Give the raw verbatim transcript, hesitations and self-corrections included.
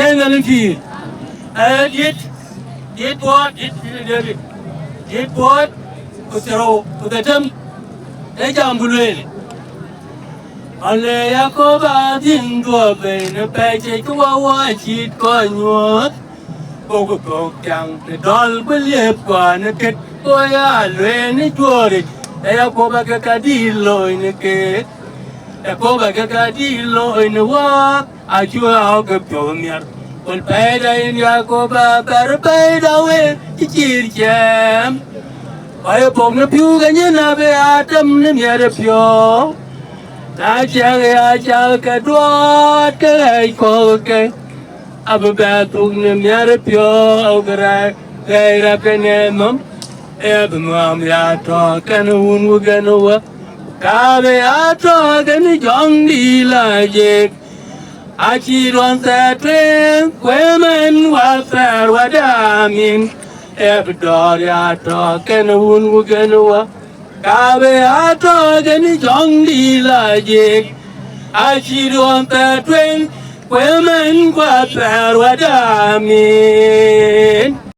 Ënɔn pïïr, ee diët, diët buɔɔt, diët pïïr David, diët buɔɔt ku thiërrou ku dhetem, ee jam ku lueel. Ɣɔn le Yakoba adhil dhuɔ̈k bei në pɛɛi cï wä wä cït kɔc nyuɔɔth. Buk thok tiaŋ në dɔl bï liep kuan në kët, ku ya lueel në juɔ̈ɔ̈ric, ee Yakoba ke ka dïït looi në keek. Yakoba ke ka dïït looi në wääk, acï ɣɔ̈k ke piɔ̈u miɛt. Wël pɛɛida yen Yakoba bɛ̈r pɛɛida wël cï cïïr ciɛɛm. Ku aye pɔ̈k në pïu ke nyin abï aa tem në miɛt ë piɔ̈u. Na ciɛk ya cak ke duɔɔt ke ɣɛɛc kɔ̈k ke, abï bɛ thuk në miɛt ë piɔ̈u ke rɛɛc ɣɛɛc rɛ̈k ke në nhom. Ee bï nuam ya tɔ̈ kɛn wun ku kɛn wä, ka bï ya tɔ̈ kɛn jɔŋdït la jek. Acït ɣɔn thɛɛr tueŋ, ku ëmën wäthɛɛr wäda min, ee bï dɔ̈ɔ̈r ya tɔ̈ kɛn wun ku kɛn wä, ka bï ya tɔ̈ kɛn jɔŋdït la jek. Acït ɣɔn thɛɛr tueŋ, ku ëmën wäthɛɛr wäda min.